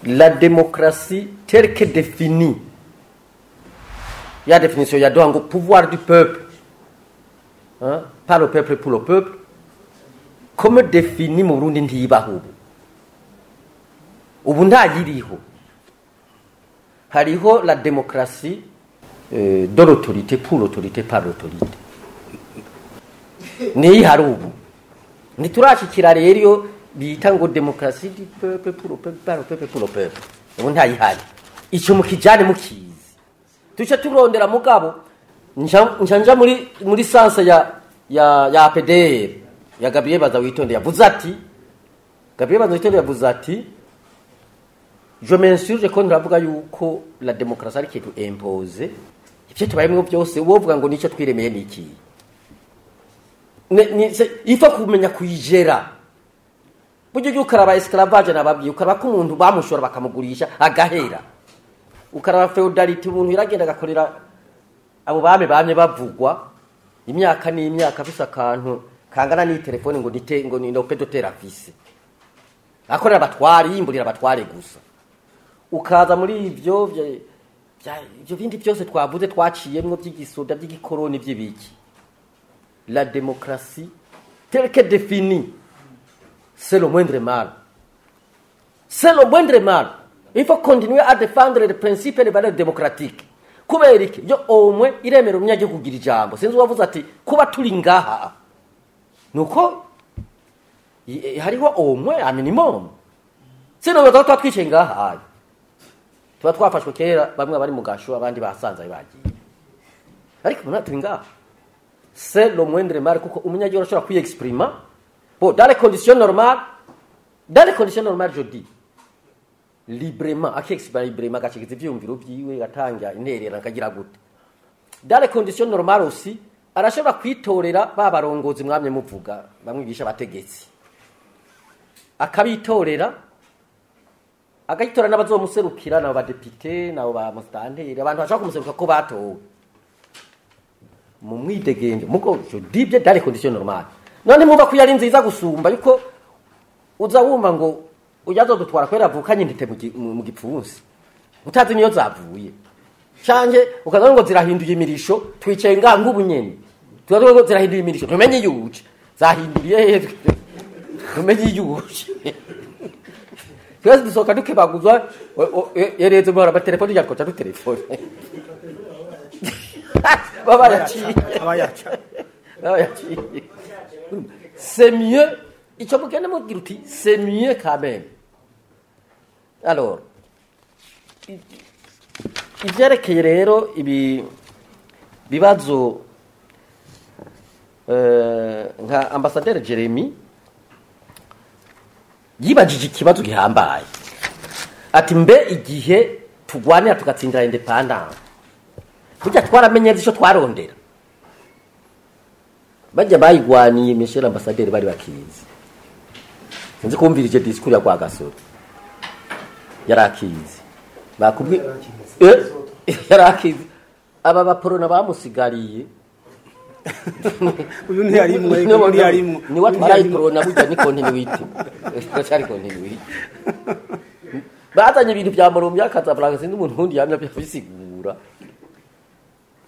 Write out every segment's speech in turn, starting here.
La démocratie telle que définie, ya définition yaduha ngo pouvoir du peuple, hein, par le peuple, pour le peuple, comme défini mu Burundi ntibaho ubu. Ubu ntayiriho. Hariho la démocratie de l'autorité, pour l'autorité, par l'autorité, niyo hari ubu. Ntiturashikira rero iyo bita ngo démocratie du peuple, pour le peuple, par le peuple, pour le peuple. Ubu ntayihari. Ico mukijane mukizi, tuce turondera. Mugabo nca nja muri sens ya APDR ya Gabriel Bazawitonde. Yavuze ati, Gabriel Bazawitonde yavuze ati: "Je m'insurge ko ndavuga yuko la démocratie ari ikintu imposé." Ivyo tubayemwo byose wovuga ngo nico twiremeye niki? Il faut kumenya kuyigera. Burya ujya ukaraba esclavage nababwiye, ukaraba ko umuntu bamushora bakamugurisha agahera, ukaraba féodalité, umuntu yaragenda agakorera abo bame bamye bavugwa imyaka n'imyaka, afise akantu kangana n'itelefone ngo nite ngo ni nope doter afise, akorera abatware, yimburira abatware gusa. Ukaza muri ivyo ivyo bindi byose twavuze twaciyemwo, by'igisoda, by'igikoroni, by'ibiki, la démocratie telle que définie, c'est le moindre mal, c'est le moindre mal. Il faut continuer à défendre les principes et les valeurs démocratiques. Kubera iki? Yo omwe iremera umunyagihugu kugira ijambo. Sinzi uwavuze ati kuba turi ngaha nuko hariho omwe a minimum, sino tuba twicaye ngaha, tuba twafashwe kera, bamwe bari mu gasho, abandi basanze bagiye, ariko ubu turi ngaha. C'est le moindre mal, kuko umunyagihugu arashobora kwiyexprima. Bon, dans les conditions normales, dans les conditions normales, je dis librement, akiexprima librement, agashikiriza ivyiyumviro vyiwe, agatanga intererano, akagira gute. Dans les conditions normales aussi, arashobora kwitorera ba barongozi mwamye muvuga, bamwigisha abategetsi, akabitorera, agahitora n'abazomuserukira, nabo badepite, nabo ba mustanteri, abantu bashobora kumuseruka ko batowe mu mwidegembyo. Mugo je dis bien dans les conditions normales. None mwumva ko yari nziza gusumba yuko uza wumva ngo ujya dutwara kubera avukanye intete mu gipfunsi, utazi niyo zavuye, canke ukaza ngo zirahinduye imirisho, twicaye ngaha nk'ubu nyene, tukaza ngo zirahinduye imirisho, tumenye iyo uje zahinduriye hehe, tumenye iyo uje. Twese dusohoka dukebaguzwa, yereze muhora amatelefoni yakoca dutelefone baba yaciye. Abayaca. Baba yaciye. C'est mieux. Icyo mugenda mubwira uti c'est mieux quand même. Alors, ivyerekeye rero ibi bibazo, nka ambassadeur Jeremy yibajije ikibazo gihambaye ati: "Mbe igihe tugwanira tugatsindira indépendance, burya twaramenye ico twarondera?" Bajya bayigwaniye, Michel ambassadeur, bari bakizi. Sinzi kumvirije discours ya Rwagasore, yarakizi bakubwi, yarakizi. Aba baporona bamusigariye. Uyu ntiyarimwo, uyu ntiyarimwo. Ni watwara iprona, burya ni continuité, cyari continuité. Bazanye ibintu bya Moromya Casablanca, sinzi umuntu wundi yamye abisigura.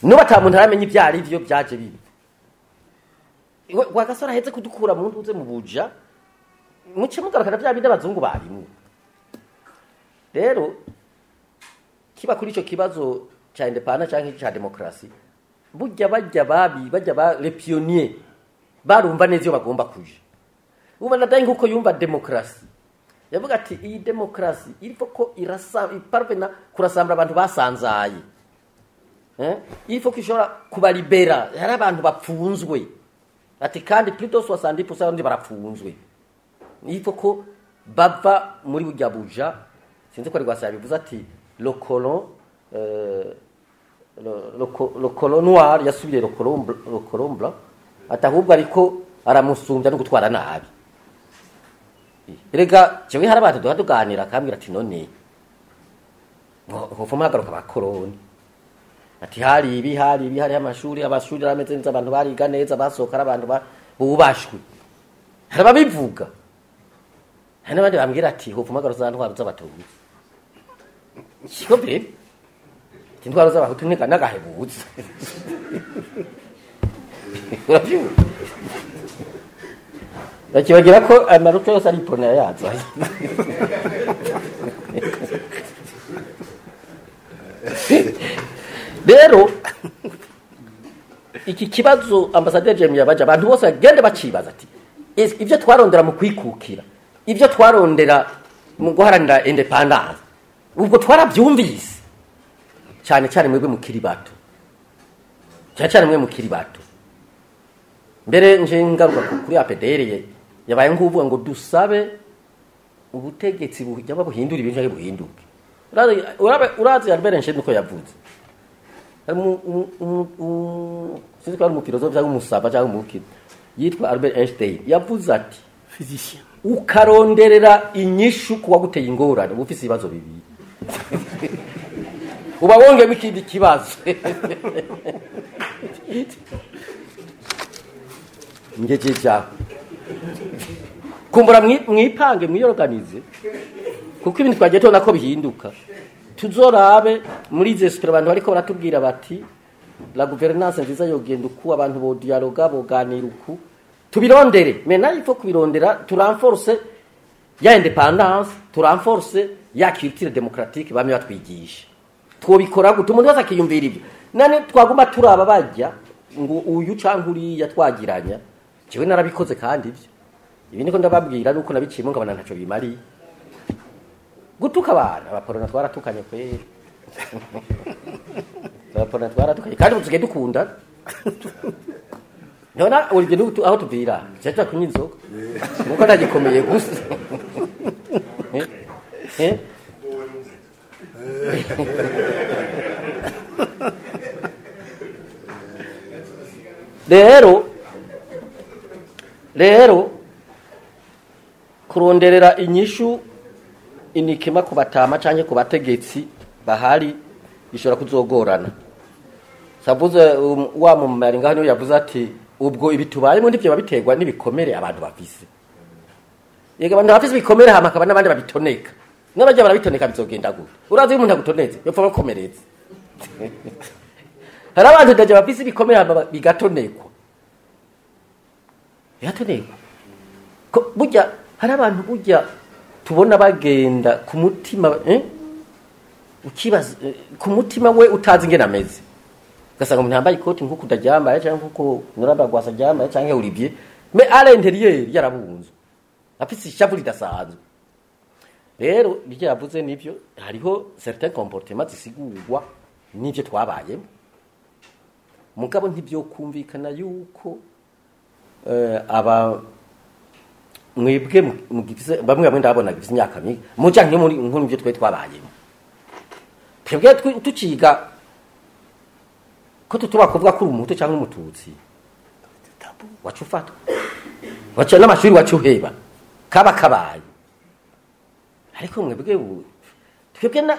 Nuba ata muntu aramenya ibyo ari byo byaje bibi. Rwagasore ahetse kudukura mu ntuze mu buja, muce mugarukana bya bindi abazungu barimwo. Rero kiba kuri ico kibazo ca indépendance canke ca démocratie, burya bajya babi bajya ba les pionniers barumva neza iyo bagomba kuja. Ubu nadaye nkuko yumva démocratie, yavuga ati iyi démocratie il faut ko irasa iparvena kurasambura abantu basanzaye, il faut ko ishobora kubalibera. Hari abantu bapfunzwe, ati kandi plus de 70% abandi barapfunzwe, il faut ko bava muri burya buja. Sinzi ko ari Rwasa yabivuze ati le colon, le colon noir yasubiye le colon blanc, ati ahubwo ariko aramusumbya no gutwara nabi. Erega jewe hari abantu duha tuganira, akambwira ati: "None hopfa muhagaruka abakoroni?" Ati hari ibi, hari ibi, hari amashuri, amashuri arameze neza, abantu bariga neza, basohoka ari abantu bubashwe. Hari ababivuga, hari n'abandi bambwira ati hopfa muhagaruka za ntwaro z'abatutsi. Siko bre. Intwaro z'abahutu ntika nagahebuza. Uravyumva? Bakibagira ko amaruta yose ari ipona yazo. Rero iki kibazo ambassadeur Jeremy yabaje abantu bose bagende bacibaza ati ibyo twarondera mu kwikukira, ibyo twarondera mu guharanira independence, ubwo twarabyumvise cyane cyane mwebwe mukiri bato, cyane cyane mwe mukiri bato. Mbere nje ngaruka kuri APDR yabaye nk'uvuga ngo dusabe ubutegetsi bujya buhindura ibintu cyangwa buhinduke. Urazi Albert Einstein uko yavuze, sinzi ko ari umufilozofe cyangwa umusaba cyangwa umukiri yitwa Albert Einstein, yavuze ati physicien ukaronderera inyishu kuwa guteye ingorane uba ufise ibibazo bibiri, uba wongeyemo ikindi kibazo. Ngejeje aho kumbura mwipange mwiyorganize, kuko ibintu twagiye tubona ko bihinduka. Tuzorabe muri izi esprit abantu bariko baratubwira bati la gouvernance nziza yogenda uku, abantu bo dialoga boganira uku, tubirondere. Maintenant il faut kubirondera, turenforce ya independance, turenforce ya culture démocratique bamwe batwigisha. Twobikora gute? Umuntu wese akiyumvira ibyo. Nane twaguma turaba bajya ngo uyu canke uriya twagiranya. Jewe narabikoze kandi ibyo. Ibi niko ndababwira nuko nabiciyemo nkabona ntaco bimariye. Gutuka abana, abaporona twaratukanye kweri. Abaporona twaratukanye kandi ubu tusigaye dukunda. Nona Olivier n'ubu aho tuvira, cyaca kunywa inzoga. Nuko ndagikomeye gusa. Rero kuronderera inyishu inikema ku batama canke ku bategetsi bahari bishobora kuzogorana. Savuze wa mumari ngaho niwe yavuze ati ubwo ibitubayemo ndivyo babiterwa n'ibikomere abantu bafise. Yega abantu bafise ibikomere hama akaba n'abandi babitoneka. N'abajya barabitoneka bizogenda gute? Urazi umuntu agutonetse yopfa bakomeretse. Hari abantu ndaje bafise ibikomere hama bigatonekwa. Bigatonekwa. Ko burya hari abantu burya tubona bagenda ku mutima ukibaza ku mutima we utazi ingene ameze. Ugasanga umuntu yambaye ikoti nkuko utaryambaye cyangwa nkuko Nurabagwasa aryambaye cyangwa Olivier, mais à l'intérieur yarabunzwe, afise ishavu ridasanzwe. Rero ibyo yavuze nivyo, hariho certains comportements zisigurwa n'ivyo twabayemo, mugabo ntibyo kumvikana yuko aba mwebwe mugifise bamwe ndabona gifise imyaka mike muca nk'imuri nkuru ivyo twe twabayemo. Twebwe tuciga ko tutuba kuvuga ko umuhutu cyangwa umututsi wacu ufatwa wacu n'amashuri wacu uheba kaba kabaye. Ariko mwebwe twebwe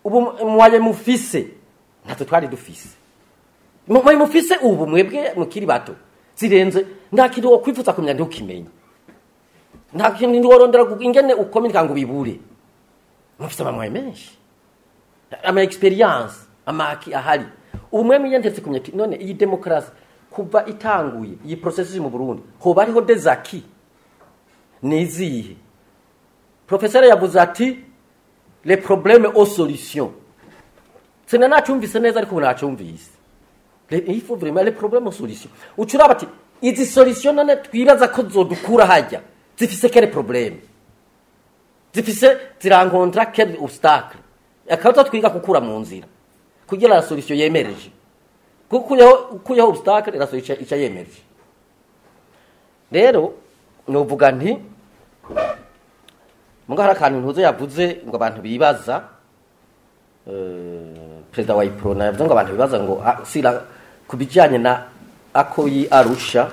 ubu mwaye mufise ntatwe twari dufise, mwaye mufise ubu mwebwe mukiri bato zirenze nta kintu wo kwifuza kumenya ntukimenya, nta kintu worondera ingene ukominika ngo bibure. Mufise amamwaye menshi, ama experience amaki ahari. Ubu mwe mwiyentetse kumenya ati none iyi demokrasi kuva itanguye iyi processus mu Burundi hoba hariho des acquis nizihe? Professeur yavuze ati les problèmes aux solutions. Sina nacumvise neza ariko nacumvise. Il faut vraiment les problèmes aux solutions. Ucuraba ati izi solution none twibaza ko zodukura hajya zifise quel problème? Zifise zirankontra quel obstacle? Akaza twiga kukura mu nzira kugira la solution yemereje. Kuko kuyaho obstacle la solution ica yemereje. Rero novuga nti munga hari akantu ntuzo yavuze ngo abantu bibaza, perezida wa Iprona yavuze ngo abantu bibaza ngo sira kubijanye na akoyi Arusha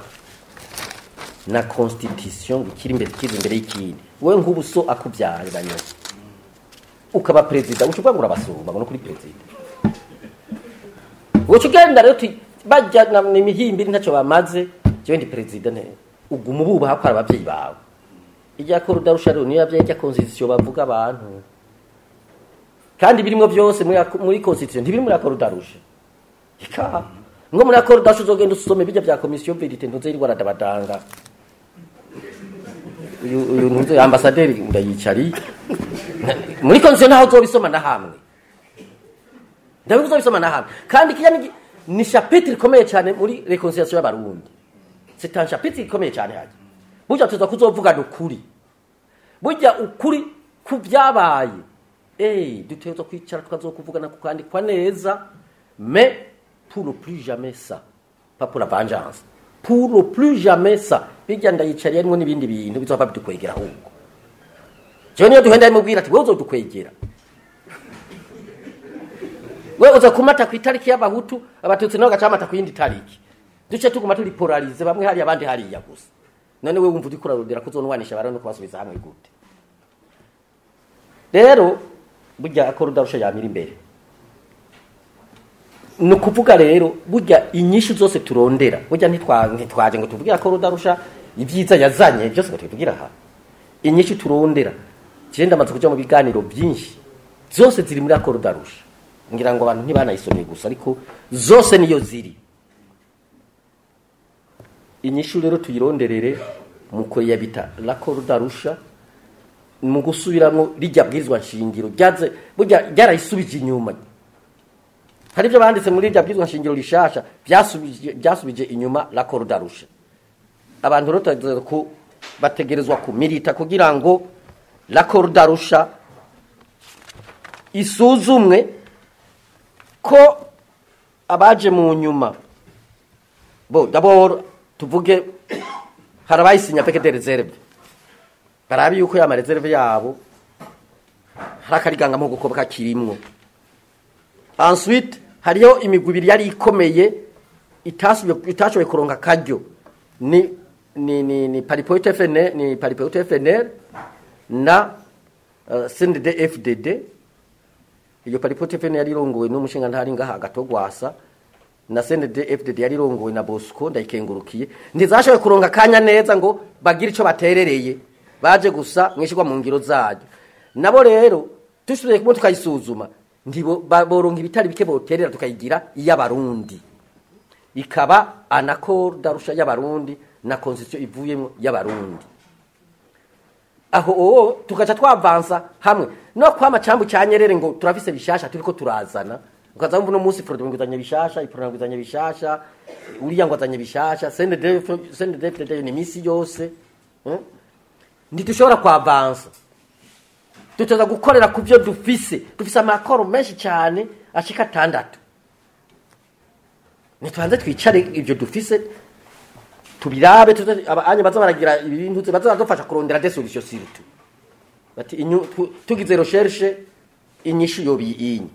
na constitution ikiri imbere kizi imbere y'ikindi. Wewe nk'ubu so akubyaye banyo ukaba perezida ucuvuga ngo urabasumba ngo no kuri perezida. Uco ugenda rero bajya n'imihimbi ntacyo bamaze, jewe ndi perezida ne uguma ububaha ko abavyeyi bawe. Ijya ko rudarusha rero niyo yavye ijya constitution bavuga abantu. Kandi birimo byose muri constitution, ntibiri muri accord d'Arusha. Ika ngo muri accord d'Arusha uzogenda usome bijya bya commission vérité, ntuze yirirwa aradabadanga. Uyu ntuze ambassadeur ndayicari muri constitution, ntaho uzobisoma na hamwe, ndabivuze, uzobisoma na hamwe. Kandi kiya ni chapitre ikomeye cyane muri réconciliation y'Abarundi. C'est un chapitre ikomeye cyane. Hajya burya tuza kuzovugana ukuri, burya ukuri ku byabaye. Dutegerezwa kwicara tukazokuvugana kukandikwa neza, mais pour ne plus jamais ça, pas pour la vengeance, pour ne plus jamais ça. Bijya ndayicariye harimo n'ibindi bintu bizova bidukwegera. Ahubwo jewe niyo duhenda mubwira ati: "Wewe uzodukwegera, we uza kumata ku itariki y'Abahutu, Abatutsi nabo gacamata ku yindi tariki, duce tuguma turi polarisés, bamwe hariya, abandi hariya gusa." None we wumva uriko urarondera kuzonwanisha abantu no kubasubiza hamwe gute? Rero burya accord d'Arusha yamira imbere. Ni ukuvuga rero, burya inyishu zose turondera, burya ntitwaje ngo tuvuge accord d'Arusha ibyiza yazanye byose ngo tubivugira aha. Inyishu turondera, je ndamaze kuja mu biganiro byinshi, zose ziri muri accord d'Arusha. Ngira ngo abantu ntibanayisomye gusa, ariko zose niyo ziri. Inyishu rero tuyironderere mu kuyabita l'accord d'Arusha, mu gusubiramwo rijya bwirizwa nshingiro ryaze. Burya ryarayisubije inyuma. Hari ibyo banditse muri rya bwirizwa nshingiro rishasha byasubije inyuma l'accord d'Arusha. Abantu rero bategerezwa kumirita kugira ngo l'accord d'Arusha isuzumwe, ko abaje mu nyuma bo d'abord tuvuge hari abayisinya avec des réserves, barabe yuko ya ma réserves yabo hari akarigangamugo ko kakirimwo. Ensuite hariyo imigwi ibiri yari ikomeye itashoboye kuronka akaryo, ni Palipehutu FNL, ni Palipehutu FNL na CNDD FDD. Iyo Palipehutu FNL yari irongowe n'umushinga ntari ngaha Agatogwasa, na CNDD FDD yari irongowe na Bosco Ndayikengurukiye. Ntizashoboye kuronka akanya neza ngo bagire ico baterereye, baje gusa mwishirwa mu ngiro zayo. Nabo rero dusubiye kumwe tukayisuzuma, ntibo boronka ibitari bike boterera, tukayigira iy'Abarundi, ikaba un accord d'Arusha y'Abarundi na constitution ivuyemo y'Abarundi. Aho oo tukaca twavansa hamwe no kwama cambu ca Nyerere ngo turafise bishasha turiko turazana. Ukaza wumva uno munsi Frodebu ngo izanye bishasha, Iprona ngo izanye bishasha, uriya ngo azanye bishasha, CNDD-FDD ni misi yose, Ntidushobora kwavansa. Dutoza gukorera ku byo dufise. Dufise amakoro menshi cyane ashika 6. Nitubanze twicare, ibyo dufise tubirabe, tuze abanye baza baragira ibintu baza badufasha kurondera des solutions. Surtout bati tugize recherche, inyishu yobi inyi.